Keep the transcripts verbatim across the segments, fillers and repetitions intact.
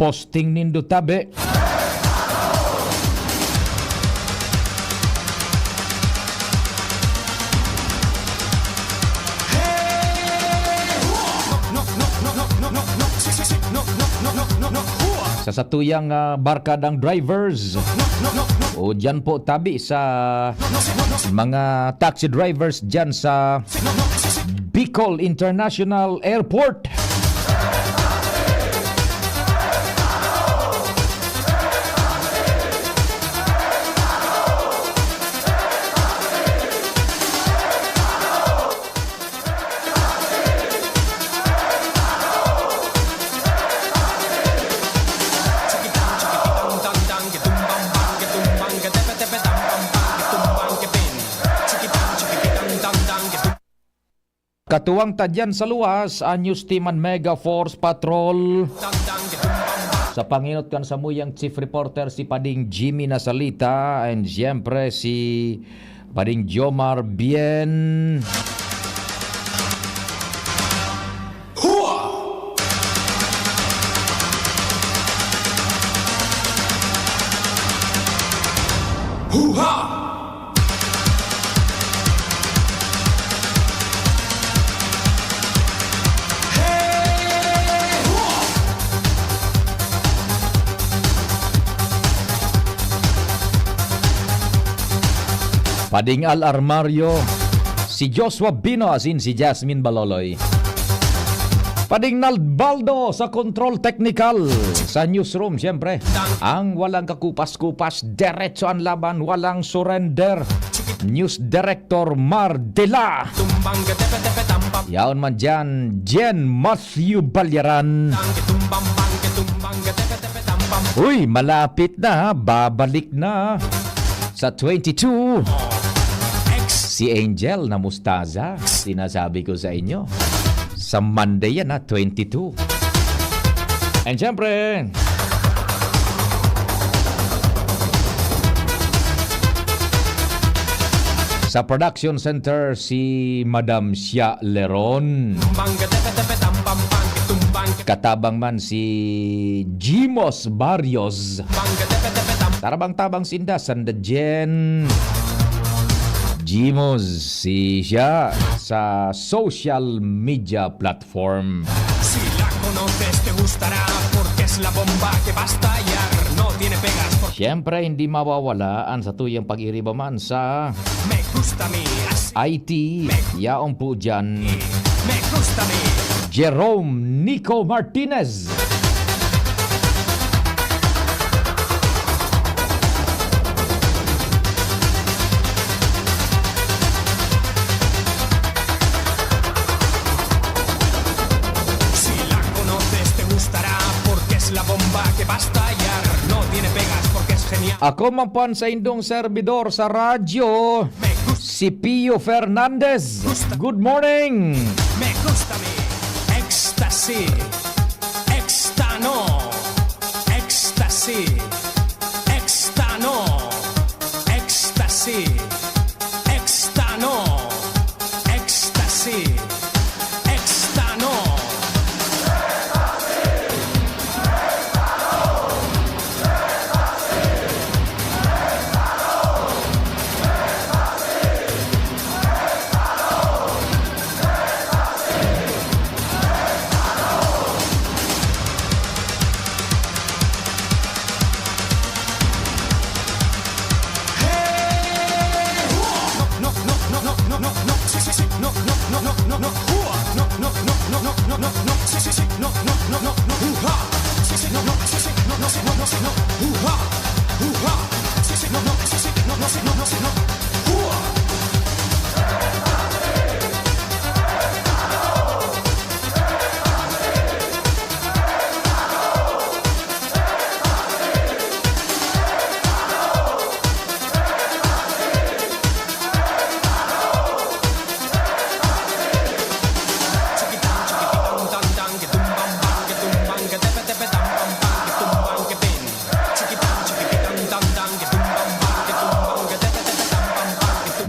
Posting nindo tabi. Sa satuyang, ah, barkadang drivers, o diyan po tabi sa mga taxi drivers diyan sa Bicol International Airport. Katuwang ta diyan sa luwas, an News Team an Mega Force Patrol. Sa pangenot kan samuyang chief reporter, si Pading Jimmy Nasalita, and siyempre si Pading Jomar Bien. Hua! Hua! Pading Al Armario, si Joshua Bino asin si Jasmine Baloloy. Pading Nalbaldo sa control technical. Sa newsroom, siyempre, ang walang kakupas-kupas, diretso an laban, walang surrender. News Director Mar Dela. Yaon man diyan, Jen Matthew Balyaran. Uy, malapit na, ha? Babalik na sa twenty-two. Si Angel na Mustaza, sinasabi ko sa inyo. Sa Monday yan, ha, twenty-two. And syempre, sa production center, si Madam Sia Leron. Katabang man si Jimos Barrios. Tarabang-tabang sinda, sanda Jen. Jimos, si siya sa social media platform. Si la conoces, te gustará, porque es la bomba que va a estallar. No tiene pegas, porque Siyempre, hindi mawawala ang satuyang pag-iriba man sa me gusta mi, así I T. Yaon po dyan. Me gusta mi. Jerome Nico Martinez. Si la conoces, te gustará, porque es la bomba que va a estallar. No tiene pegas, porque es genial. Ako man po an saindong servidor sa radyo, si Pio Fernandez. Good morning! Me gusta mi ecstasy, extano, ecstasy, extano, ecstasy, extano, ecstasy, extano.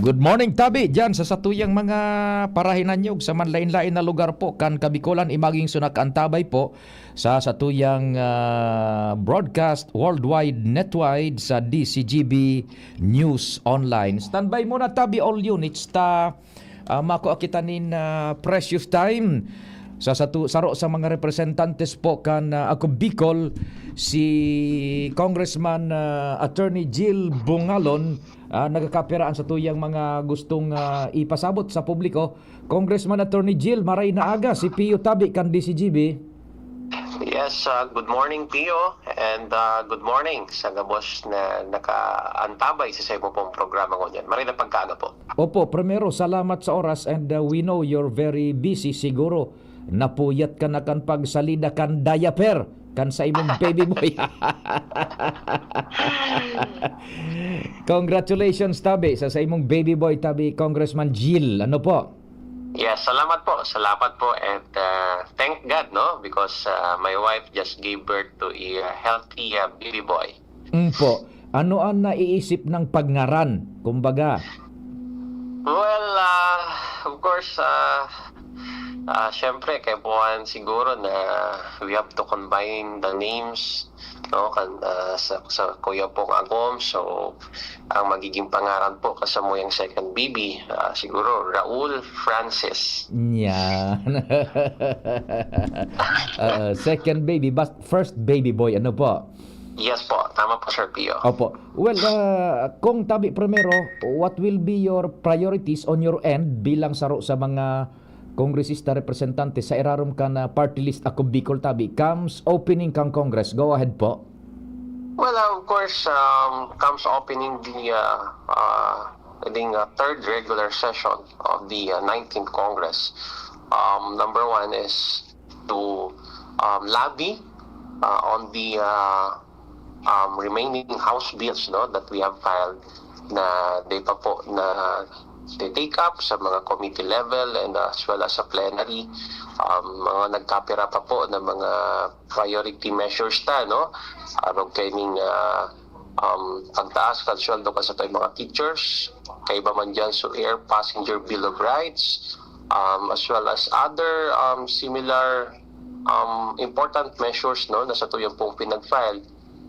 Good morning, tabi, diyan sa satuyang mga parahinanyog sa manlain-lain na lugar po kan Kabikolan. Imaging sunak antabay po sa satuyang, ah, broadcast worldwide netwide sa D C G B News Online. Standby muna, tabi, all units, ta, ah, makua kita nin, ah, precious time sa satu-, saro sa mga representantes po kan, ah, Ako Bicol, si Congressman, ah, Attorney Jill Bungalon, ah, nagkakapiraan sa tuyang mga gustong, ah, ipasabot sa publiko. Congressman Attorney Jill, maray na aga, si Pio Tabi kan D C G B. Yes, uh, good morning, Pio, and uh, good morning sa gabos na nakaantabay sa saimo pong programa ngunyan. Maray na pagkaaga po. Opo, primero, salamat sa oras, and, uh, we know you're very busy siguro. Napuyat ka na kan pagsalida kan diaper kan sa imong baby boy. Congratulations, tabi, sa, sa imong baby boy, tabi, Congressman Jill. Ano po? Yes, salamat po. Salamat po, and uh, thank God, no, because uh, my wife just gave birth to a uh, healthy uh, baby boy. Mm po. Ano ang naiisip ng pagngaran? Kumbaga, Well, uh, of course, uh, uh, syempre, kaipuhan siguro na we have to combine the names, no, kan, uh, sa, sa kuya pong agom. So, ang magiging pangaran po kasamuyang second baby, uh, siguro Raul Francis. Yan. Uh, second baby, but first baby boy, ano po? Yes po, tama po, Sir Pio. Opo. Well, uh, kung tabi primero, what will be your priorities on your end bilang saro sa mga kongresista representante sa irarom kan, uh, party list Ako Bicol, tabi, comes opening kang Congress? Go ahead po. Well, uh, of course, um, comes opening the uh, uh, the uh, third regular session of the uh, nineteenth Congress. Um, number one is to um, lobby uh, on the uh, um, remaining House bills, no, that we have filed na di pa po na take up sa mga committee level and uh, as well as sa plenary. Um, mga nagkapira pa po na mga priority measures ta, no? Arog kaining uh, um, pagtaas kan sweldo kan satuyang mga teachers, kaiba man diyan sa air passenger bill of rights, um, as well as other um, similar um, important measures, no, na satuyang pong pinag-file,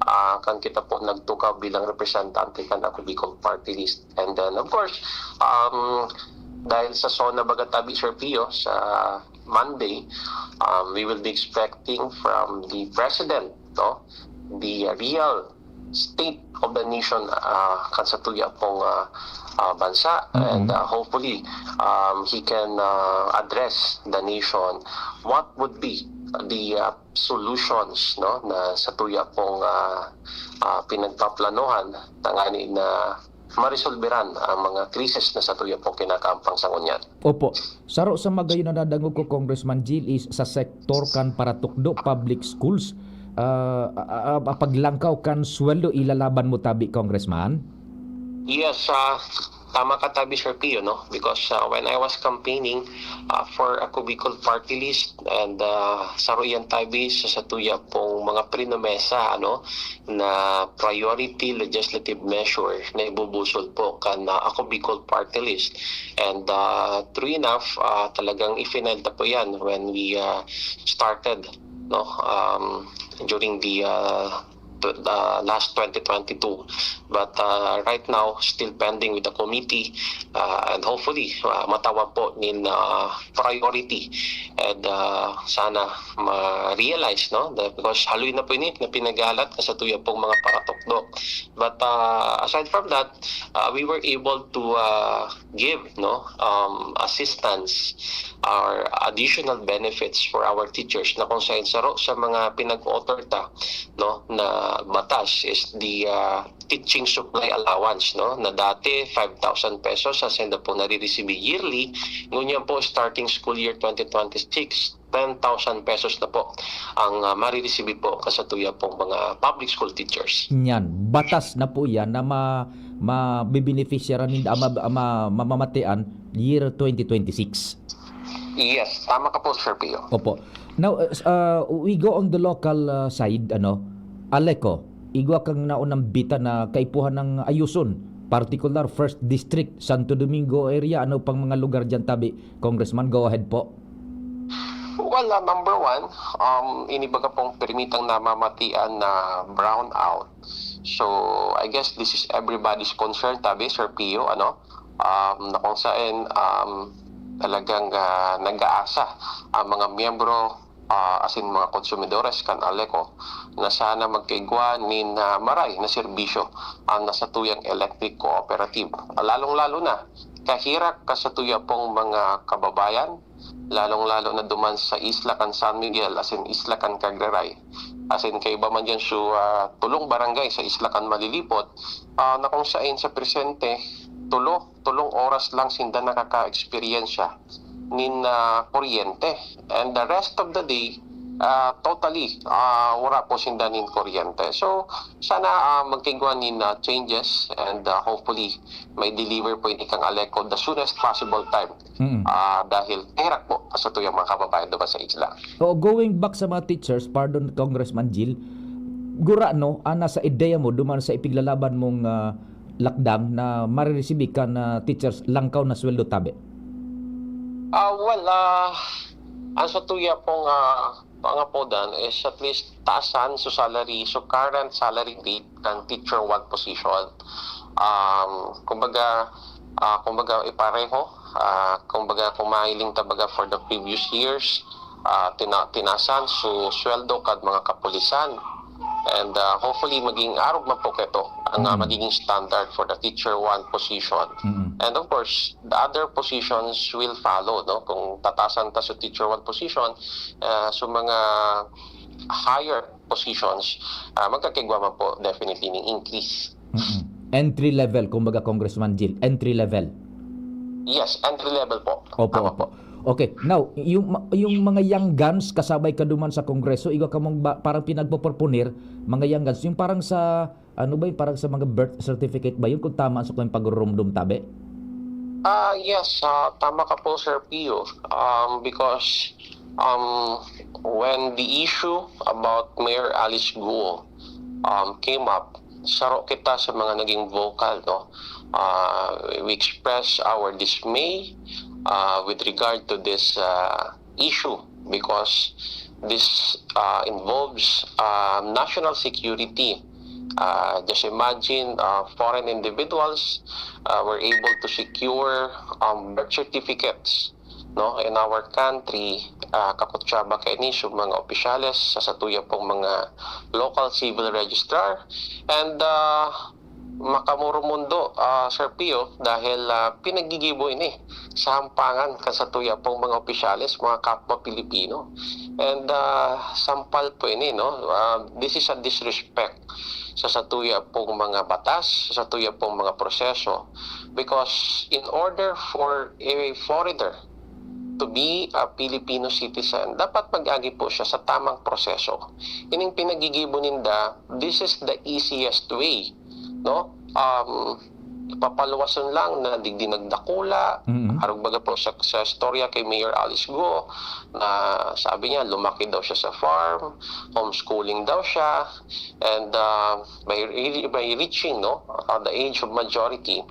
ah, kan kita po nagtukaw bilang representante kan Ako Bicol Party List. And then, of course, um, dahil sa SONA baga tabi, Sir Pio, sa Monday, um, we will be expecting from the President, no, the real state of the nation, ah, kan satuya pong ah, ah, bansa. Mm-mm. And ah, hopefully, um, he can ah, address the nation what would be the ah, solutions, no, na satuya pong ah, ah, pinagpaplanohan, tangani na maresolberan ang mga krisis na satuya pong kinakahampang sa ngunyan. Opo. Saro sa magayon na nadangog ko, Congressman Jill, is sa sektor kan paratukdo, public schools, ah, ah, ah, paglangkaw kan sweldo, ilalaban mo tabi, Congressman? Yes, ah, tama ka tabi, Sir Pio, no? Because ah, when I was campaigning ah, for Ako Bicol Party List, and ah, saro yan tabi sa satuya pong mga prinomesa, ano, na priority legislative measure na ibubusol po kan ah, Ako Bicol Party List. And ah, true enough, ah, talagang i-final ta po yan when we ah, started, no, um, during the ah, tw- uh, last twenty twenty-two. But uh, right now, still pending with the committee, uh, and hopefully uh, matawan po nin uh, priority, and uh, sana ma-realize, no, that, because haloy na po ini na pinagalat na satuya pong mga paratukdo. But uh, aside from that, uh, we were able to uh, give, no, um, assistance or additional benefits for our teachers, na kung saan saro sa mga pinag-author ta, no, na batas is the uh, teaching supply allowance, no, na dati five thousand pesos sa senda po nariresibi yearly. Ngunyan po, starting school year twenty twenty-six, ten thousand pesos na po ang uh, mariresibi po kasatuya pong mga public school teachers. Yan, batas na po yan na ma mabebenepisyaran ninda, ma, ma, mamamatean year twenty twenty-six. Yes, tama ka po, Sir Pio. Opo. Now, uh, we go on the local uh, side, ano, Aleco, igwa kang naunang bita na kaipuhan ng ayuson particular First District, Santo Domingo area, ano pang mga lugar diyan tabi, Congressman? Go ahead po. Well, uh, number one, um, ini baga pong permitang namamatian na brownout. So, I guess this is everybody's concern, tabi, Sir Pio, ano? Um, na kung saan um, talagang uh, nag-aasa ang mga miyembro, uh, as in mga konsumidores kan Aleco, na sana magkaigwa nin uh, maray na serbisyo ang nasatuyang electric cooperative. Lalong-lalo na, kahirak kasatuya pong mga kababayan, lalong-lalo na duman sa isla kan San Miguel, as in isla kan Cagreray. As in, kaiba man dyan su uh, tulong barangay sa isla kan Malilipot, uh, na kung sain sa presente, tulo, tulong oras lang sinda nakaka-eksperyensya nin uh, kuryente. And the rest of the day, uh, totally, uh, wala po sinda nin kuryente. So, sana uh, magkigwa nin uh, changes and uh, hopefully may deliver po ini kang Aleco the soonest possible time. Mm. Uh, dahil herak po sa tuyang mga kababayan doon sa isla. So, going back sa mga teachers, pardon Congressman Jill, gura no, ana sa ideya mo, duman sa ipiglalaban mong uh, lakdang na mariresibi ka na teachers langkaw na sweldo tabi? Uh, well, uh, ang sa tuya pong uh, pangapodan is at least taasan so salary, so current salary rate ng teacher one position. Um, kumbaga, uh, kumbaga ipareho, uh, kumbaga kung mahiling tabaga for the previous years, uh, tina tinasan so sweldo kad mga kapulisan. And uh, hopefully maging arog man po keto ang uh, magiging standard for the teacher one position. Mm-hmm. And of course, the other positions will follow, no? Kung tatasan ta sa teacher one position, uh, so mga higher positions, uh, magkakigwa man po definitely ng increase. Mm-hmm. Entry level, kumbaga, Congressman Jill, entry level. Yes, entry level po. Opo, opo. Okay, now, yung, yung mga young guns kasabay ka duman sa Kongreso, igwa ka mong ba, parang pinagpoproponer, mga young guns, yung parang sa, ano ba yung parang sa mga birth certificate ba yun, kung tama ang suklang pagurumdum tabi? Ah, uh, yes, uh, tama ka po, Sir Pio. Um, because um, when the issue about Mayor Alice Guo um, came up, saro kita sa mga naging vocal, no? Uh, we express our dismay uh, with regard to this uh, issue because this uh, involves uh, national security. Uh, just imagine uh, foreign individuals uh, were able to secure um, birth certificates, no, in our country, uh, kakutsaba kaini sa mga opisyales sa satuya pong mga local civil registrar and uh, makamurumondo, uh, Sir Pio, dahil uh, pinagigibo ini sa hampangan kan satuya pong mga opisyales, mga kapwa Pilipino. And uh, sampal po ini, no? Uh, this is a disrespect sa satuya pong mga batas, sa satuya pong mga proseso. Because in order for a foreigner to be a Filipino citizen, dapat mag-agi po siya sa tamang proseso. Ining pinagigibo ninda, this is the easiest way, no? Um, papaluwason lang na digdi nagdakula. Mm-hmm. Arog baga po sa, sa istorya kay Mayor Alice Guo na sabi niya lumaki daw siya sa farm, homeschooling daw siya, and uh, by, by reaching, no, at the age of majority,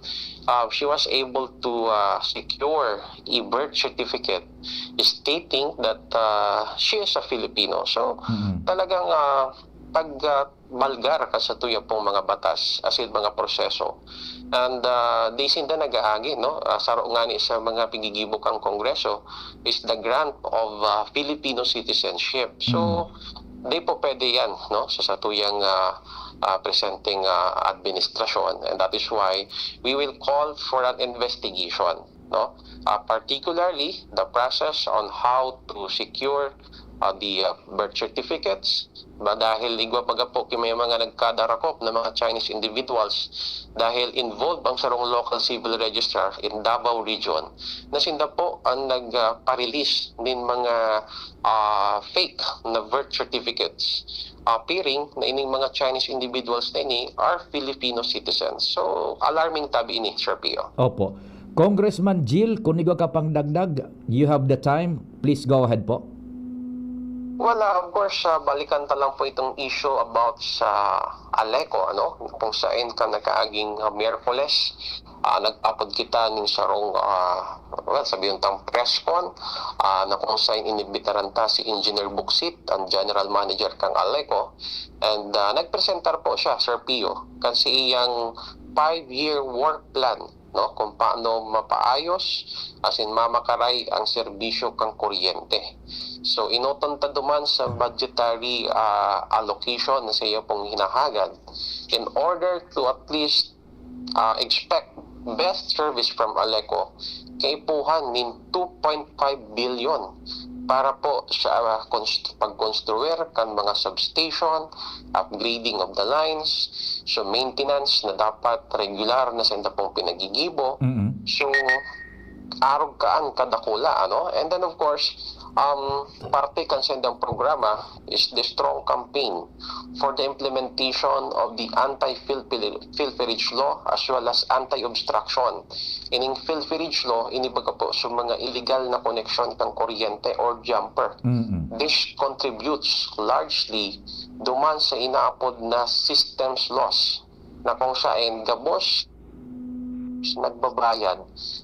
uh, she was able to uh, secure a birth certificate stating that uh, she is a Filipino. So, mm-hmm. talagang uh, pag uh, balgar ka sa tuya pong mga batas, asin mga proseso. And uh, di sinda nag-aagi, no? Uh, saro nga ni sa mga pigigibo kang Kongreso is the grant of uh, Filipino citizenship. So, mm. di po pwede yan, no? Sa satuyang uh, uh, presenteng uh, administrasyon. And that is why we will call for an investigation, no? Uh, particularly the process on how to secure uh, the uh, birth certificates, ba dahil igwa baga po ki may mga nagkadarakop na mga Chinese individuals dahil involved ang sarong local civil registrar in Davao Region na sinda po ang nagpa-release nin mga uh, fake na birth certificates appearing na ining mga Chinese individuals na ini are Filipino citizens. So, alarming tabi ini, Sir Pio. Opo. Congressman Jill, kung igwa ka pang dagdag, you have the time. Please go ahead po. Well, ah, of course, ah, balikan ta lang po itong issue about sa Aleco, ano, kung saen kan nakaaging, ah, Miyerkules, ah, nag-apod kita nin sarong, ah, well, sabihon tang press con, ah, na kung saen inimbitaran ta si Engineer Buksit, ang general manager kan Aleco, and, ah, nagpresentar po siya, Sir Pio, kan saiyang five-year work plan, no, kung paano mapaayos asin mamakaray ang serbisyo kan kuryente. So, inoton ta duman sa budgetary, ah, allocation na saiya pong hinahagad in order to at least, ah, expect best service from Aleco, kaipuhan nin two point five billion para po sa, ah, konst-, pagkonstruir kan mga substation, upgrading of the lines, so maintenance na dapat regular na sainda pong pinagigibo. Mm. So, arog kaan kadakula, ano? And then, of course, um, parte kan saindang programa is the strong campaign for the implementation of the anti-pilferage law as well as anti-obstruction. Ining pilferage law, ini baga po sa mga illegal na koneksyon kan kuryente or jumper. Mm. This contributes largely duman sa inaapod na systems loss, na kung saen gabos nagbabayad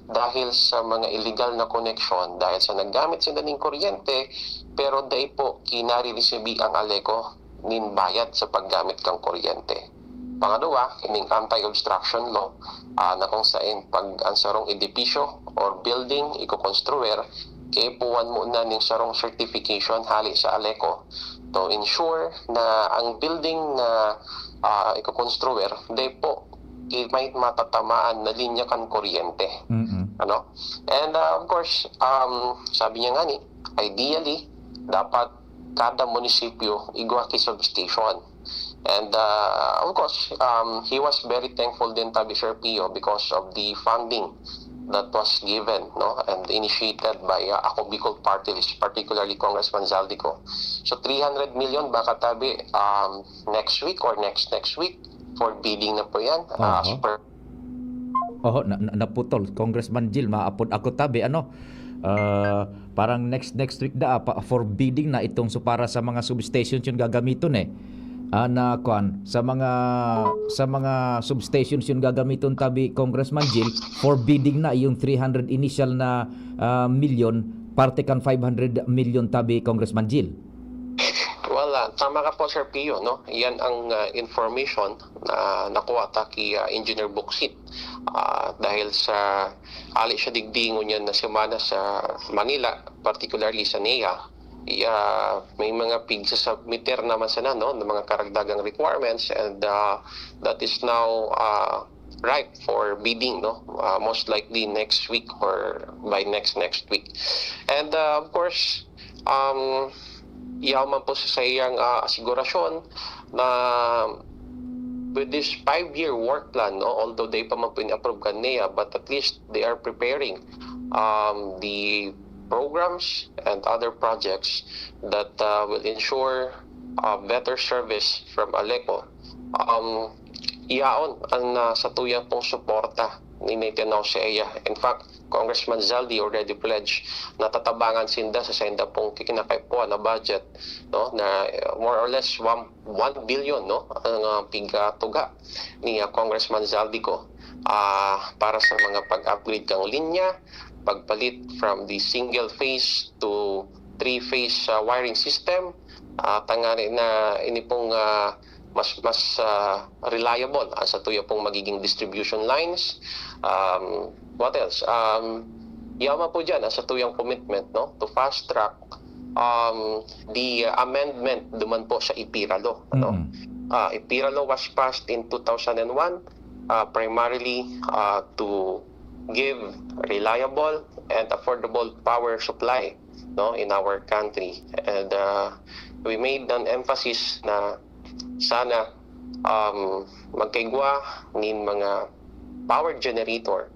dahil sa mga illegal na koneksyon, dahil sa naggamit sila nin kuryente, pero dai po kinareresibi ang Aleco nin bayad sa paggamit kan kuryente. Pangaduwa, ining anti-obstruction law, ah, na kung saen pag ang sarong edipisyo or building ikokonstruir, kaipuhan mo na ning sarong certification hale sa Aleco to ensure na ang building na, ah, ikokonstruir, dai po i-, may matatamaan na linya kan kuryente. Mm. Ano? And, ah, of course, um, sabi niya nga ni, ideally, dapat kada munisipyo igwa ki substation. And, ah, of course, um, he was very thankful din tabi, Sir Pio, because of the funding that was given, no, and initiated by, uh, Ako Bicol Party List, particularly Congressman Zaldy Co. So, three hundred million baka tabi, um, next week or next next week for bidding na po yan. Ah, Aha. Super Oho, na, na, naputol. Congressman Jil, maapod ako tabi, ano? Ah, parang next next week da, pa, for bidding na itong so para sa mga substations yung gagamiton eh. Ah, na kwan, sa mga sa mga substations yung gagamiton tabi, Congressman Jil, for bidding na yung three hundred initial na, ah, milyon, parte kan five hundred milyon tabi, Congressman Jil. Well, ah, tama ka po, Sir Pio, no? Yan ang, ah, information na nakuha ta ki, ah, Engineer Buksit. Ah, dahil sa ali siya digdi ngunyan na semana sa Manila, particularly sa NEA, ah, may mga pigsasubmiter naman sana, no, ng mga karagdagang requirements, and, ah, that is now, ah, ripe for bidding, no? Ah, most likely next week or by next next week. And, ah, of course, um, yaman po sa saiyang, ah, asigurasyon na with this five-year work plan, no, although dai pa man po ini-approve kan NEA, but at least they are preparing, um, the programs and other projects that, uh, will ensure, uh, better service from Aleco. Um, yaon ang, uh, satuya pong suporta ni Nathan Nausea. In fact, Congressman Zaldy already pledged na tatabangan sinda sa sainda pong kikinakaipuhan na budget, no, na, uh, more or less one, one billion, no, ang, uh, pigtuga ni, uh, Congressman Zaldy Co, ah, para sa mga pag-upgrade kang linya, pagpalit from the single phase to three phase, ah, wiring system, ah, tanganing na ini pong, ah, mas, mas, ah, reliable ang satuya pong magiging distribution lines. Um, what else? Um, yaman po diyan ang satuyang commitment, no, to fast track, um, the amendment duman po sa EPIRA law, ano? Mm. Ah, EPIRA law was passed in two thousand and one, ah, primarily, ah, to give reliable and affordable power supply, no, in our country. And, ah, we made an emphasis na sana, um, magkaigwa nin mga power generator,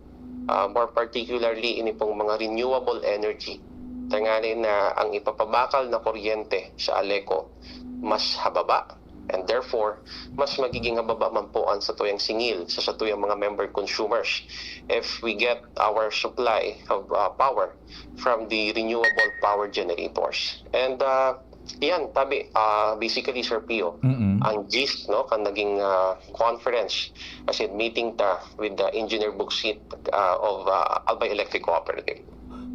ah, more particularly ini pong mga renewable energy, tanganing na ang ipapabakal na kuryente sa Aleco mas hababa, and therefore, mas magiging hababa man po ang satuyang singil sa satuyang mga member consumers if we get our supply of, ah, power from the renewable power generators. And, ah, Yan, tabi, ah, basically, Sir Pio, Mm-mm. ang gist, no, kan naging, ah, conference, as in meeting ta with the engineer Buksit, ah, of, ah, Albay Electric Cooperative.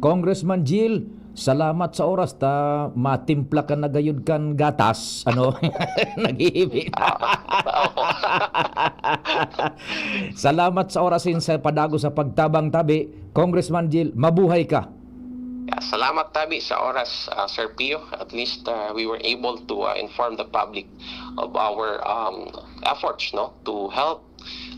Congressman Gil, salamat sa oras ta, matimpla ka na gayud kan gatas, ano? Naghihibi. Ah, opo. Salamat sa oras in sa padagos sa pagtabang, tabi. Congressman Gil, mabuhay ka. Yeah, salamat, tabi, sa oras, ah, Sir Pio. At least, ah, we were able to, ah, inform the public of our, um, efforts, no, to help,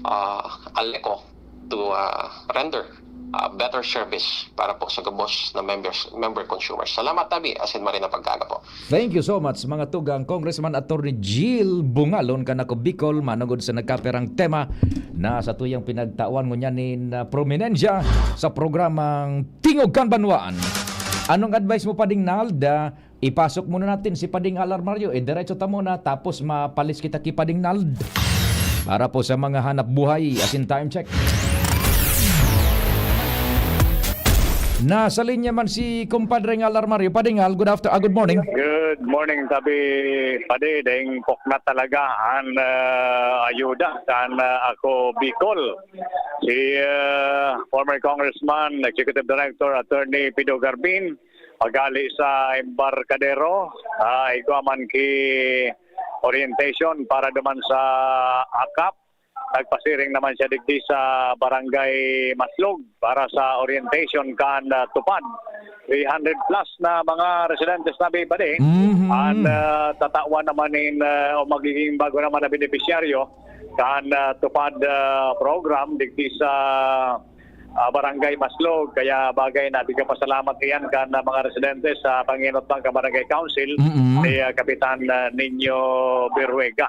ah, Aleco to, ah, render, ah, better service para po sa gabos na members, member consumers. Salamat, tabi, asin maray na pagkaaga po. Thank you so much, mga tugang. Congressman Attorney Gil Bungalon, kan Ako Bicol, manugod sa nagkapirang tema na sa tuyang pinagtawan ngunyan nin, ah, prominensya sa programang Tingog Kan Banwaan. Anong advice mo, Pading Nald? Ah, ipasok muna natin si Pading Alar Mario. Eh, diretso ta muna, tapos mapalis kita ki Pading Nald. Para po sa mga hanap buhay, as in time check. Nasa linya man si Compadre Ngal Armario. Padre Ngal, good after-, ah, good morning. Good morning, tabi, padi. Daing poknat talaga an, ah, ayuda kan, ah, Ako Bicol. Si, ah, former Congressman, Executive Director, Attorney Pido Garbin, magali sa Embarcadero, ah, igwa man ki orientation para duman sa akap. Nagpasiring naman siya digdi sa Barangay Maslog para sa orientation kan, ah, TUPAD. Three hundred plus na mga residentes na bibadi Mhm. an, ah, tatawan naman nin, ah, o magiging bago naman na benepisyaryo kan, ah, TUPAD, ah, program digdi sa, ah, Barangay Maslog. Kaya bagay na tigpasalamat iyan kan, ah, mga residentes sa panginot kan Barangay Council Mm. ni, ah, Kapitan, ah, Nino Berruega.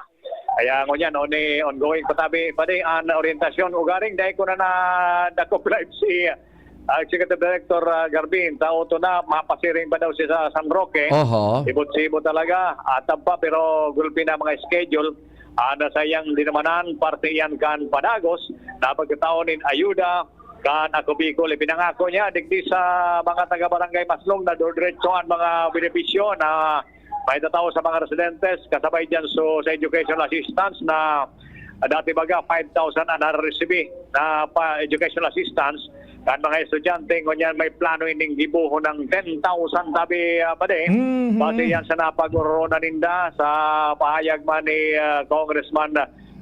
Kaya ngunyan, oni, ongoing pa tabi, padi, an orientasyon. Ugaring dai ko na nadakop live si, ah, Executive Director, ah, Garbin. Tao to na, mapasiring pa daw siya sa San Roque. Oho. Ibot-sibot talaga. Atab pa, pero gulpi na mga schedule. Ah, na sayang din naman an parte iyan kan padagos na pagkataon nin ayuda kan Ako Bicol. Ipinangako niya, digdi sa mga taga-barangay Maslog na dodretso an mga benepisyo na may tatao sa mga residentes, kasabay diyan so, sa educational assistance na, ah, dati baga five thousand an nareresibi na pa educational assistance. Kan mga estudyante, ngunyan may plano ining gibohon ng ten thousand tabi, ah, padi. Mhm. Base yan sa napag-ororonan ninda sa pahayag man ni, ah, Congressman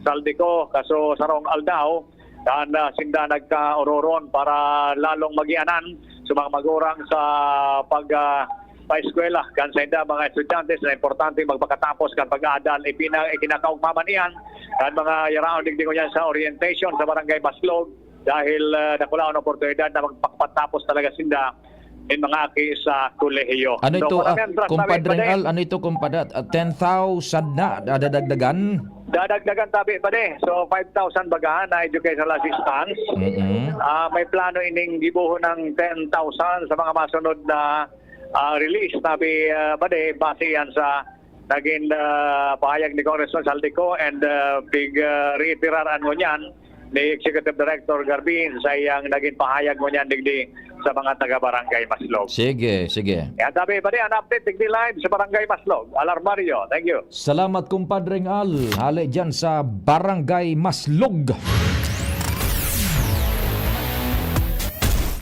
Saldico, kaso sarong aldaw, kan, ah, sinda nagkaororon para lalong magianan sa mga magurang sa pag, ah, paeskwela kan sainda mga estudyante na importante magpakatapos kan pag-aadal. Ipina-, ikinakaugma man iyan kan mga yaraon digdi ngunyan sa orientation sa Barangay Maslog dahil, ah, dakula an oportunidad na magpakatapos talaga sinda in mga aki sa kolehiyo. Ano So, ito, ah, marami ang trust namin, Compadre pwede. Al? Ano ito, Compadre? Ah, ten thousand na dadagdagan? Dadagdagan tabi, pwede. So, five thousand baga na educational assistance. Mm-mm. Ah, may plano ining gibohon ng ten thousand sa mga masunod na, ah, release, tabi, ah, pwede, base yan sa naging, ah, pahayag ni Congressman Saldico and, ah, big, ah, reiterar an ngunyan ni Executive Director Garbin sa iyang naging pahayag ngunyan digdi sa mga taga-Barangay Maslog. Sige, sige. Yan, tabi, pwede, an update digdi live sa Barangay Maslog. Alarmario, thank you. Salamat, Compadre Al. Hale dyan sa Barangay Maslog.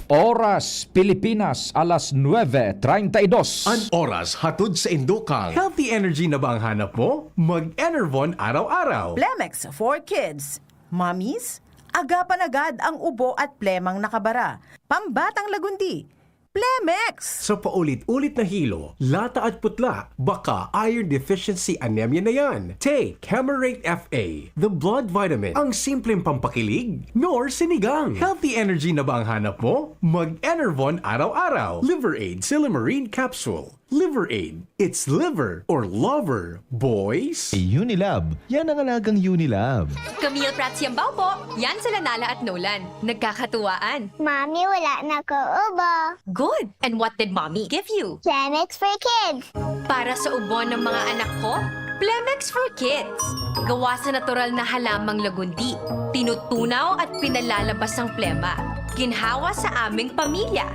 Oras, Pilipinas, alas nuebe treinta y dos. An oras hatod sa Indokal. Healthy energy na ba ang hanap mo? Mag-Enervon araw-araw. Plemex for Kids. Mommies, agapan agad ang ubo at plemang nakabara. Pambatang lagundi. Plemex! Sa paulit-ulit na hilo, lata at putla, baka iron deficiency anemia na yan. Take Camerate F A, the blood vitamin. Ang simpleng pampakilig, nor sinigang. Healthy energy na ba ang hanap mo? Mag-Enervon araw-araw. Liver Aid Silymarin Capsule. Liver Aid. It's liver or lover, boys. Unilab. Yan ang alagang Unilab. Camille Prats Yambao po. Yan sila Nala at Nolan. Nagkakatuwaan. Mami, wala na ko ubo. Good. And what did Mommy give you? Plemex for Kids. Para sa ubo ng mga anak ko, Plemex for Kids. Gawa sa natural na halamang lagundi. Tinutunaw at pinalalabas ang plema. Ginhawa sa aming pamilya.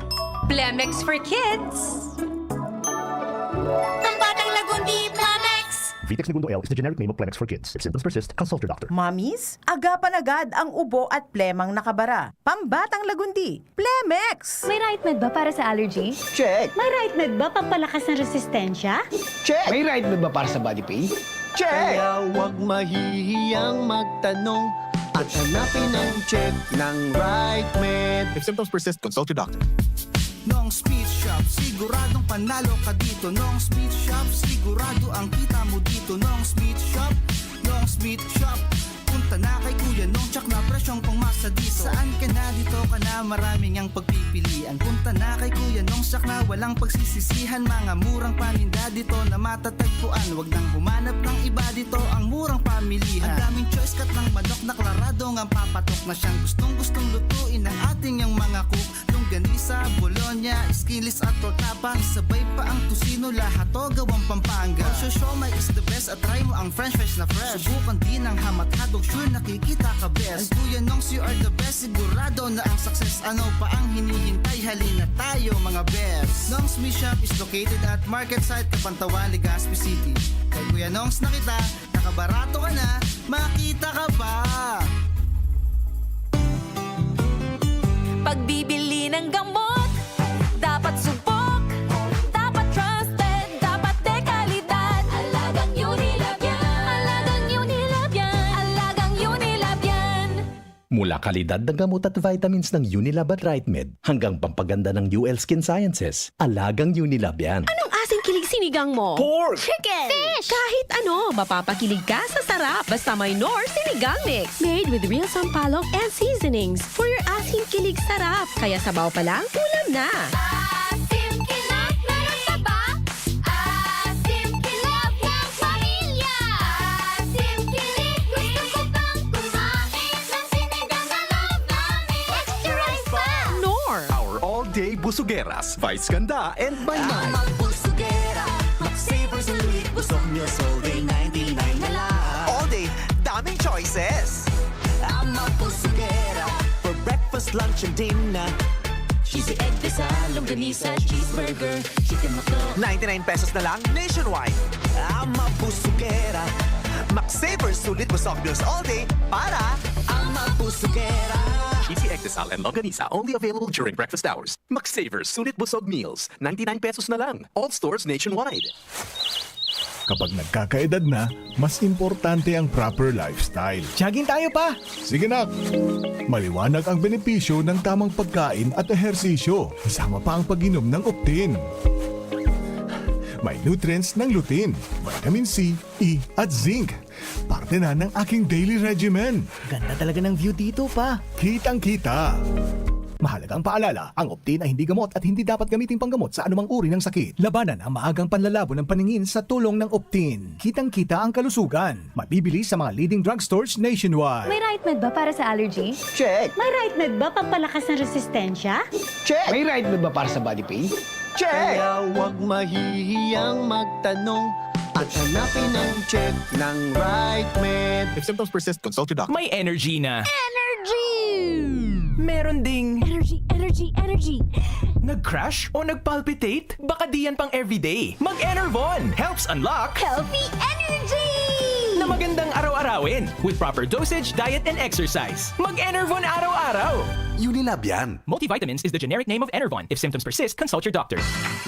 Plemex for Kids. Pambatang lagundi. Plemex! Vitex Negundo L is the generic name of Plemex for kids. If symptoms persist, consult your doctor. Mommies, agapan agad ang ubo at plemang nakabara. Pambatang lagundi, Plemex! May right med ba para sa allergy? Check! May right med ba pampalakas ng resistensya? Check! May right med ba para sa body pain? Check! Kaya huwag mahihiyang magtanong at hanapin ang check ng right med. If symptoms persist, consult your doctor. Nong's Meat Shop, siguradong panalo ka dito. Nong's Meat Shop, sigurado ang kita mo dito. Nong's Meat Shop, Nong's Meat Shop. Punta na kay Kuya Nong, tsak na presyong pangmasa dito. Saan ka na, dito ka na, maraming ang pagpipilian. Punta na kay Kuya Nong, tsak na walang pagsisisihan. Mga murang paninda dito na matatagpuan. Wag nang humanap ng iba, dito ang murang pamilihan. Ang daming choice, cut ng manok na klarado ngang papatok na siyang gustong-gustong lutuin ng ating yang mga cook. Longganisa, bologna, skinless at tortapa, sabay pa ang tocino, lahat to gawang Pampanga. Ang siomai is the best at try mo ang french fries na fresh. Subukan din ang ham at hotdog, sure nakikita ka best. And Kuya Nongs, you are the best, sigurado na ang success. Ano pa ang hinihintay? Halina tayo, mga best. Nongs Meat Shop is located at Market Site, Kapantawan, Legazpi City. Kay Kuya Nongs na kita, nakabarato ka na, makita ka pa. Pagbibili ng gamot, dapat subok, dapat trusted, dapat dekalidad. Alagang Unilab yan. Alagang Unilab yan. Alagang Unilab yan. Mula kalidad na gamot at vitamins ng Unilab at Rightmed hanggang pampaganda ng U L Skin Sciences, alagang Unilab yan. Anong asing kilig sinigang mo? Pork! Chicken! Fish! Kahit ano, mapapakilig ka sa sarap. Basta may Knorr Sinigang Mix. Made with real sampalok and seasonings. For your asing kilig sarap. Kaya sabaw pa lang, ulam na. Asim kilig, meron ka ba? Asim kilig ng pamilya. Asim kilig, gusto ko pang kumain ng sinigang na love namin. Extra rice pa! Knorr. Our all-day busugeras. Vice Ganda and Maymay. Ang mga busugera, Max Saver Sulit, busog meals all day, ninety-nine na lang. All day, daming choices. Ang mga busugera, for breakfast, lunch, and dinner. Cheesy egg, pizza, longganisa, cheeseburger, chicken McDo. Ninety-nine pesos na lang nationwide. Ang mga busugera, Max Saver Sulit, busog meals all day para ang mga busugera. Cheesy egg, pizza, and longganisa, only available during breakfast hours. Max Saver Sulit, busog meals, ninety-nine pesos na lang. All stores nationwide. Kapag nagkakaedad na, mas importante ang proper lifestyle. Jogging tayo, Pa! Sige, nak! Maliwanag ang benepisyo ng tamang pagkain at ehersisyo, kasama pa ang pag-inom ng Optin. May nutrients ng lutein, vitamin C, E, at zinc. Parte na ng aking daily regimen. Ganda talaga ng view dito, Pa. Kitang-kita. Mahalagang paalala, ang Optin ay hindi gamot at hindi dapat gamiting panggamot sa anumang uri ng sakit. Labanan ang maagang panlalabo ng paningin sa tulong ng Optin. Kitang-kita ang kalusugan. Mabibili sa mga leading drugstores nationwide. May Rightmed ba para sa allergy? Check. May Rightmed ba pampalakas ng resistensya? Check. May Rightmed ba para sa body pain? Check. Kaya huwag mahihiyang magtanong at hanapin ang check ng Rightmed. If symptoms persist, consult your doctor. May energy na. Energy! Meron ding energy, energy, energy. Nag-crash o nag-palpitate? Baka di yan pang everyday. Mag-Enervon helps unlock healthy energy na magandang araw-arawin with proper dosage, diet, and exercise. Mag-Enervon araw-araw. Unilab yan. Multivitamins is the generic name of Enervon. If symptoms persist, consult your doctor.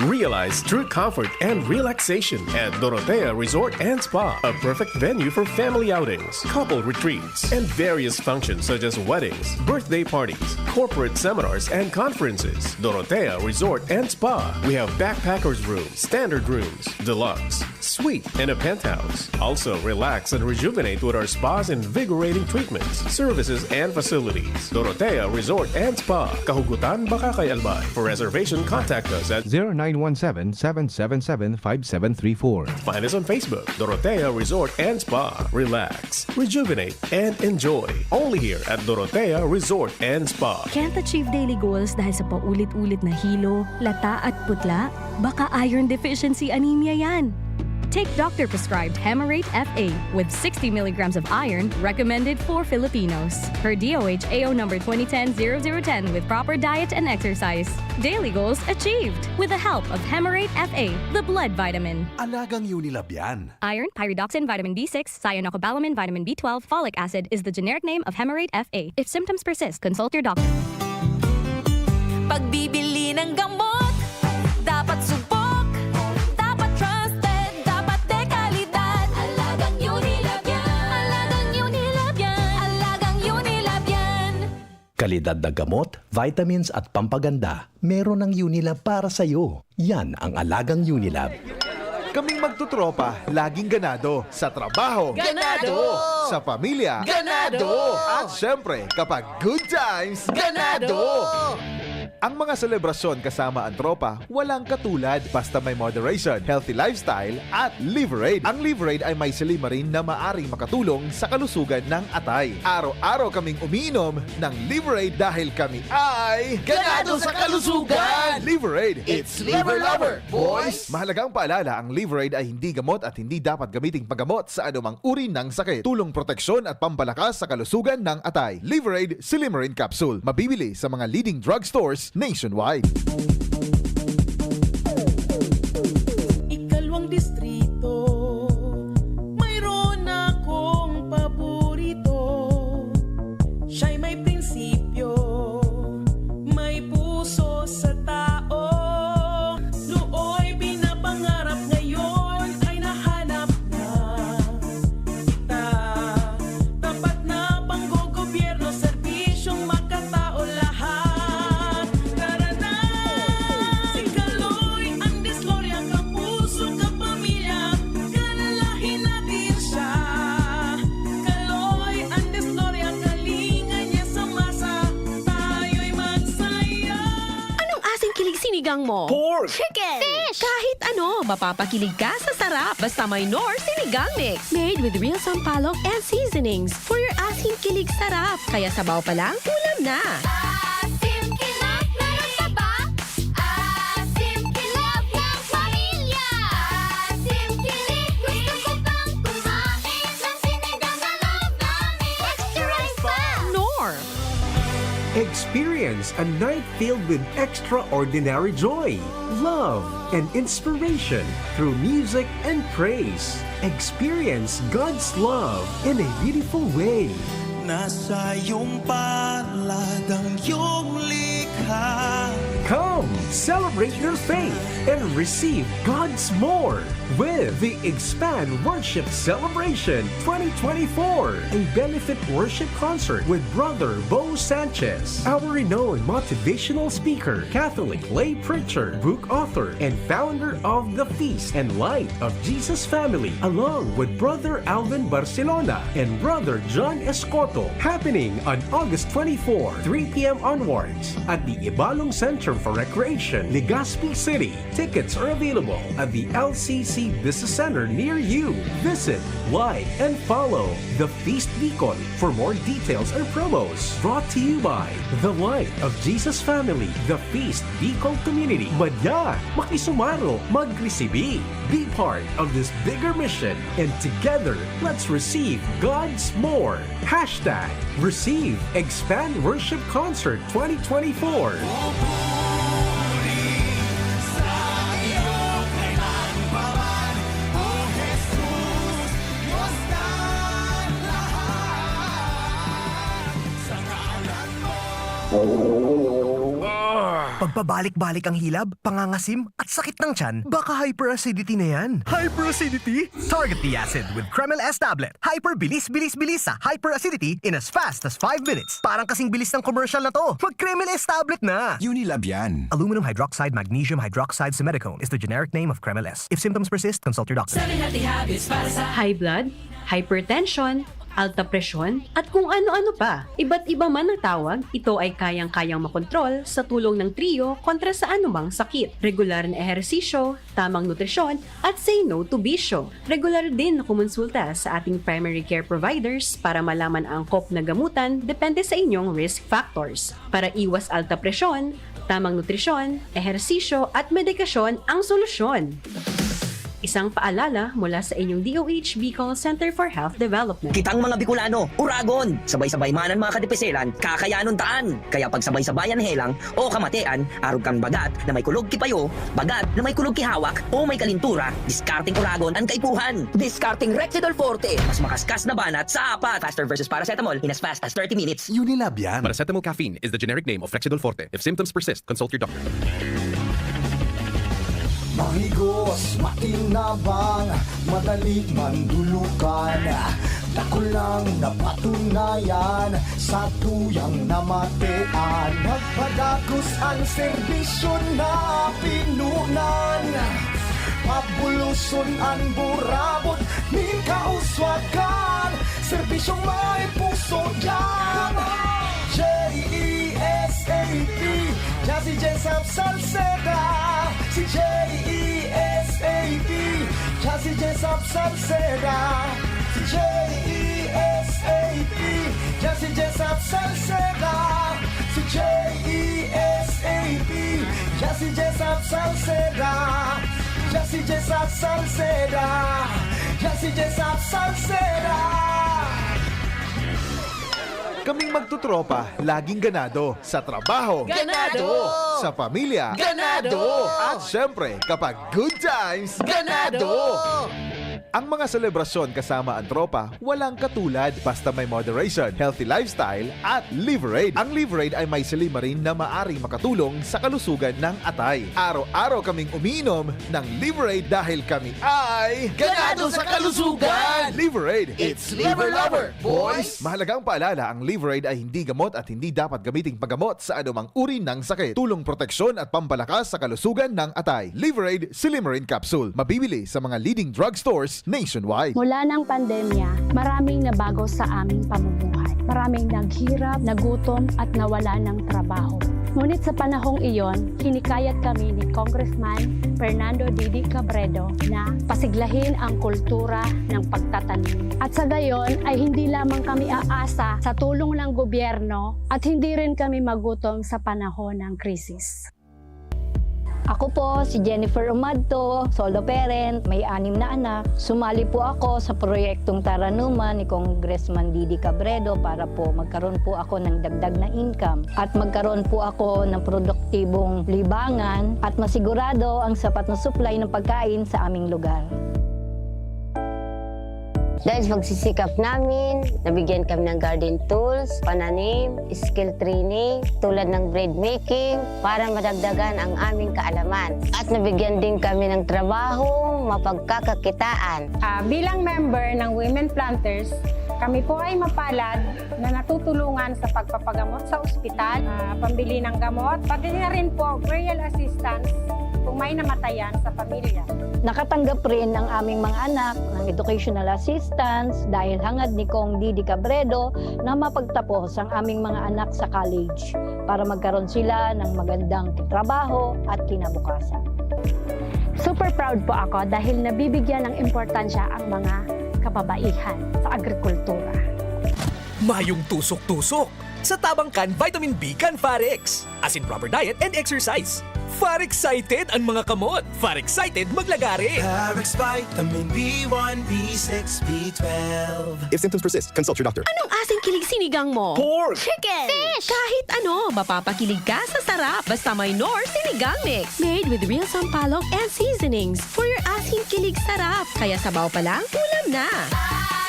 Realize true comfort and relaxation at Dorotea Resort and Spa, a perfect venue for family outings, couple retreats, and various functions such as weddings, birthday parties, corporate seminars, and conferences. Dorotea Resort and Spa. We have backpackers room, standard rooms, deluxe, suite, and a penthouse. Also, relax and rejuvenate with our spa's invigorating treatments, services, and facilities. Dorotea Resort and Spa, Kahugutan, Bacacay, Albay. For reservation, contact us at zero nine one seven, seven seven seven, five seven three four. Find us on Facebook, Dorotea Resort and Spa. Relax, rejuvenate, and enjoy. Only here at Dorotea Resort and Spa. Can't achieve daily goals dahil sa paulit-ulit na hilo, lata at putla? Baka iron deficiency anemia yan. Take doctor-prescribed Hemorrhage F A with sixty milligrams of iron, recommended for Filipinos. Per D O H A O number twenty ten zero zero ten, with proper diet and exercise. Daily goals achieved with the help of Hemorrhage F A, the blood vitamin. Alagang Unilab yan. Iron, pyridoxine, vitamin B six, cyanocobalamin, vitamin B twelve, folic acid is the generic name of Hemorrhage F A. If symptoms persist, consult your doctor. Pagbibili ng gamot, dapat subok, dapat trusted, dapat dekalidad. Alagang Unilab yan. Alagang Unilab yan. Alagang Unilab yan. Kalidad na gamot, vitamins at pampaganda, meron ang Unilab para sa'yo. Yan ang alagang Unilab. Kaming magtutropa, laging ganado. Sa trabaho, Ganado! Sa pamilya, Ganado! At syempre, kapag good times, Ganado! Ang mga selebrasyon kasama ang tropa, walang katulad. Basta may moderation, healthy lifestyle, at Liverade. Ang Liverade ay may silymarin na maaring makatulong sa kalusugan ng atay. Araw-araw kaming umiinom ng Liverade dahil kami ay Ganado sa kalusugan! Liverade. It's Liver Lover, boys! Mahalagang paalala, ang Liverade ay hindi gamot at hindi dapat gamiting panggamot sa anumang uri ng sakit. Tulong proteksyon at pampalakas sa kalusugan ng atay. Liverade Silymarin Capsule. Mabibili sa mga leading drugstores nationwide. Ikalawang distrito, mayroon akong paborito. Siya'y may prinsipyo, may puso sa tao. Nooy pinapangarap, ngayon ay nahanap na kita. Tapat na panggogobyerno, serbisyong makatao lahat. Tara na! Si Kaloy ang Dislorya, kapuso, kapamilya, kalalahi natin siya. Kaloy ang Dislorya, kalinga niya sa masa, tayo'y magsaya. Anong asing kilig sinigang mo? Pork! Chicken! Fish! Kahit ano, mapapakilig ka sa sarap. Basta may Knorr Sinigang Mix. Made with real sampalok and seasonings. For your asing kilig sarap. Kaya sabaw pa lang, ulam na. Asim Kinok, meron ka ba? Asim Kinok ng pamilya! Asim Kinok, gusto ko pang kumain ng sinigang na love namin! Extra rice pa! Knorr. Experience a night filled with extraordinary joy, love, and inspiration through music and praise. Experience God's love in a beautiful way. Nasa iyong palad ang iyong likha. Come, celebrate your faith and receive God's more with the Expand Worship Celebration twenty twenty-four, a benefit worship concert with Brother Bo Sanchez, our renowned motivational speaker, Catholic lay preacher, book author, and founder of the Feast and Light of Jesus Family, along with Brother Alvin Barcelona and Brother John Escoto, happening on August twenty-four, three p m onwards, at the Ibalong Center for Recreation, Legazpi City. Tickets are available at the L C C Business Center near you. Visit, like, and follow The Feast Bicol for more details and promos. Brought to you by The Light of Jesus Family, The Feast Bicol Community. Madya, makisumaro, magresibi. Be part of this bigger mission, and together, let's receive God's more. Hashtag Receive Expand Worship Concert twenty twenty-four. Pagpabalik-balik ang hilab, pangangasim, at sakit ng tiyan, baka hyperacidity na yan. Hyperacidity? Target the acid with Kremil S tablet. Hyper bilis, bilis, bilis sa hyperacidity in as fast as five minutes. Parang kasing bilis ng commercial na to. Mag Kremil S tablet na! Unilab yan. Aluminum hydroxide, magnesium hydroxide, simeticone is the generic name of Kremil S. If symptoms persist, consult your doctor. Seven healthy habits para sa High blood, hypertension, alta presyon, at kung ano-ano pa. Iba't iba man ang tawag, ito ay kayang-kayang makontrol sa tulong ng Trio kontra sa anumang sakit. Regular na ehersisyo, tamang nutrisyon, at say no to bisyo. Regular din na kumonsulta sa ating primary care providers para malaman ang angkop na gamutan depende sa inyong risk factors. Para iwas alta presyon, tamang nutrisyon, ehersisyo, at medikasyon ang solusyon. Isang paalala mula sa inyong D O H Bicol Center for Health Development. Kitang mga Bicolano, Uragon! Sabay-sabay man an mga kadipiselan, kakayanon taan! Kaya pagsabay-sabayan helang o kamatean, arog kan bagat na may kulog ki payo, bagat na may kulog ki hawak, o may kalintura, diskarteng Uragon an kaipuhan! Diskarteng Rexidol Forte, mas makaskas na banat sa apat! Faster versus paracetamol in as fast as thirty minutes. Unilab yan. Paracetamol caffeine is the generic name of Rexidol Forte. If symptoms persist, consult your doctor. Mahigos, makinabang, madali mandulukan. Dakul nang napatunayan sa tuyang namatean. Nagpadagos an serbisyo na pinunan. Pabuloson an burabod nin kauswagan. Serbisyong may puso yan. J E S A P, Jazzy Jessup Salceda. Si J E S A P, Jazzy Jessup Salceda. Si J E S A P, Jazzy Jessup Salceda. Si J E S A P, Jazzy Jessup Salceda. Jazzy Jessup Salceda. Jazzy Jessup Salceda. Kaming magtutropa, laging ganado. Sa trabaho, Ganado! Sa pamilya, Ganado! At syempre, kapag good times, Ganado! Ang mga selebrasyon kasama ang tropa, walang katulad. Basta may moderation, healthy lifestyle, at Liverade. Ang Liverade ay may silimarin na maaring makatulong sa kalusugan ng atay. Araw-araw kaming umiinom ng Liverade dahil kami ay Ganado sa kalusugan! Liverade. It's Liver Lover, boys! Mahalagang paalala, ang Liverade ay hindi gamot at hindi dapat gamiting paggamot sa anumang uri ng sakit. Tulong proteksyon at pampalakas sa kalusugan ng atay. Liverade Silimarin Capsule. Mabibili sa mga leading drugstores nationwide. Mula ng pandemya, maraming nabago sa aming pamumuhay. Maraming naghirap, nagutom at nawala ng trabaho. Ngunit sa panahong iyon, hinikayat kami ni Congressman Fernando Didi Cabredo na pasiglahin ang kultura ng pagtatanim. At sa gayon ay hindi lamang kami aasa sa tulong ng gobyerno at hindi rin kami magutom sa panahon ng krisis. Ako po si Jennifer Umadto, solo parent, may anim na anak. Sumali po ako sa proyektong Taranuman ni Congressman Didi Cabredo para po magkaroon po ako ng dagdag na income at magkaroon po ako ng produktibong libangan at masigurado ang sapat na supply ng pagkain sa aming lugar. Dahil sa pagsisikap namin, nabigyan kami ng garden tools, pananim, skill training, tulad ng bread making, para madagdagan ang aming kaalaman. At nabigyan din kami ng trabaho, mapagkakakitaan. Ah, bilang member ng Women Planters, kami po ay mapalad na natutulungan sa pagpapagamot sa ospital, ah, pambili ng gamot, pati na rin po burial assistance kung may namatayan sa pamilya. Nakatanggap rin ang aming mga anak ng educational assistance dahil hangad ni Cong Didi Cabredo na mapagtapos ang aming mga anak sa college para magkaroon sila ng magandang trabaho at kinabukasan. Super proud po ako dahil nabibigyan ng importansya ang mga kababaihan sa agrikultura. Mayong tusok-tusok sa tabang kan vitamin B kan Farex. As in proper diet and exercise. Far excited ang mga kamot. Far excited maglagare. Parex Vitamin B one, B six, B twelve. If symptoms persist, consult your doctor. Anong asin kilig sinigang mo? Pork! Chicken! Fish! Kahit ano, mapapakilig ka sa sarap. Basta may Knorr Sinigang Mix. Made with real sampalok and seasonings for your asin kilig sarap. Kaya sabaw pa lang, ulam na.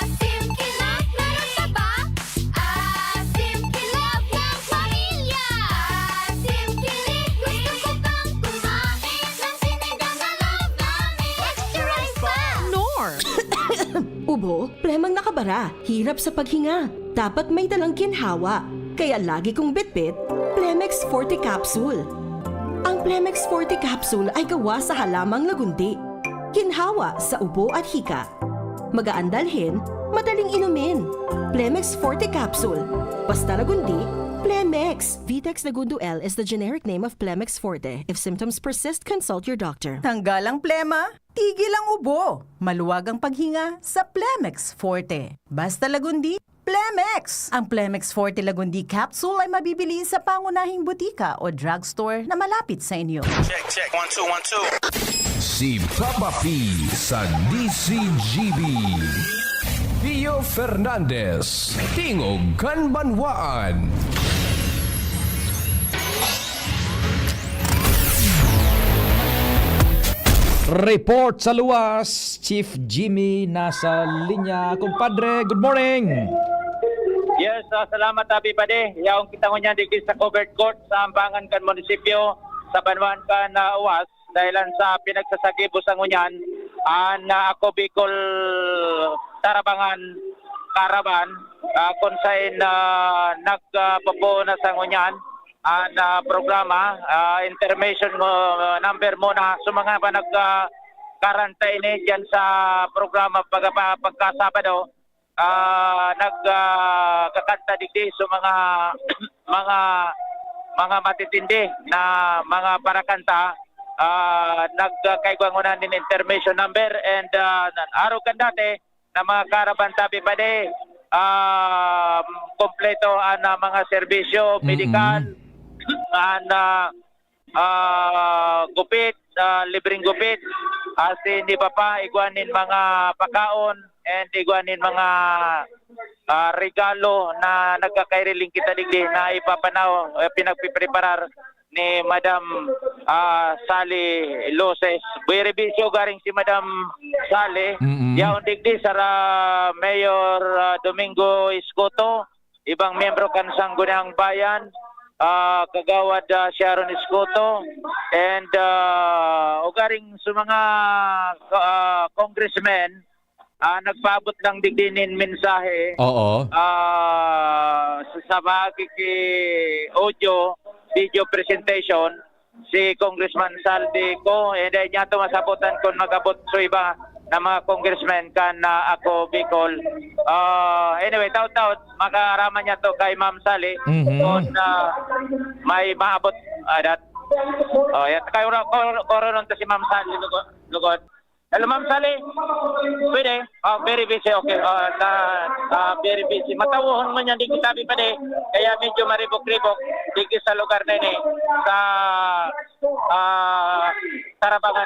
Asim kilig, meron pa ba? Asim kilig ng pamilya. Asim kilig, gusto ko pang kumain ng sinigang na love namin. Extra rice pa! Knorr! Ubo, plemang nakabara, hirap sa paghinga. Dapat may dalang ginhawa. Kaya lagi kong bitbit, Plemex Forte Capsule. Ang Plemex Forte Capsule ay gawa sa halamang lagundi. Ginhawa sa ubo at hika. Magaan dalhin, madaling inumin. Plemex Forte Capsule. Basta lagundi, Plemex. Vitex Lagundo L is the generic name of Plemex Forte. If symptoms persist, consult your doctor. Tanggal ang plema, tigil ang ubo, maluwag ang paghinga sa Plemex Forte. Basta lagundi, Plemex! Ang Plemex Forte Lagundi Capsule ay mabibili sa pangunahing butika o drugstore na malapit sa inyo. Check, check. One, two, one, two. Si Papa P sa D C G B. Pio Fernandez, Tingog kan Banwaan. Report sa luwas, Chief Jimmy nasa linya. Kumpadre, good morning! Yes, ah, salamat, Abi Padi. Yaong kita ngunyan digdi sa covered court sa ambangan kan munisipyo sa Banwaan kan ah, Uwas, dahilan sa pinagsasagibos sa ngunyan an ah, Ako Bicol Tarabangan Caravan, ah, kun sain ah, nagpapunas sa ngunyan an ah, programa, ah, intermission mo, number muna sa mga ba nag ah, karanta ini diyan sa programa pagka, pagka Sabado. Ah, nag ah, kakanta digdi sa mga mga mga matitindi na mga parakanta. Ah, nagkaigwangunan nin intermission number and ah, arog kan dati na mga caravan, sabi pa di, ah, kompleto ang ah, mga serbisyo, Mm-mm. medikal, ang ah, ah, gupit, ah, libreng gupit, asin iba pa, igwa nin mga pakaon, and igwa nin mga ah, regalo na nagkakairiling kita digdi na ipapanaw, eh, pinagpipreparar ni Madam ah, Sally Loses. Buwiri bisyo garing si Madam Sally. Mm-mm. Yaon digdi sara Mayor ah, Domingo Escoto, ibang miyembro kan Sangguniang Bayan, ah, Kagawad ah, Sharon Escoto, and ah, ugaring sa mga ah, congressmen, ah, nagpaabot lang digdi nin mensahe Oo. ah, sa, sa makiki audio, video presentation si Congressman Saldi Co. And then niya to masabutan kung mag-abot sa iba na mga congressmen kan ah, Ako Bicol. Ah, anyway, taot-taot, makaaraman niya to kay Ma'am Sally Mhm. kung ah, may maabot ah, that. Oh, yan. Kay Oro-, Oro-, Oronon to si Ma'am Sally, lugod. Lugod. Hello, Ma'am Sally. Pwede? Oh, very busy. Okay. Oh, na, ah, very busy. Matawohon mo niyan, di kita, Abi Padi. Kaya medyo maribok-ribok. Di sa lugar na ini. Sa ah, Tarabangan.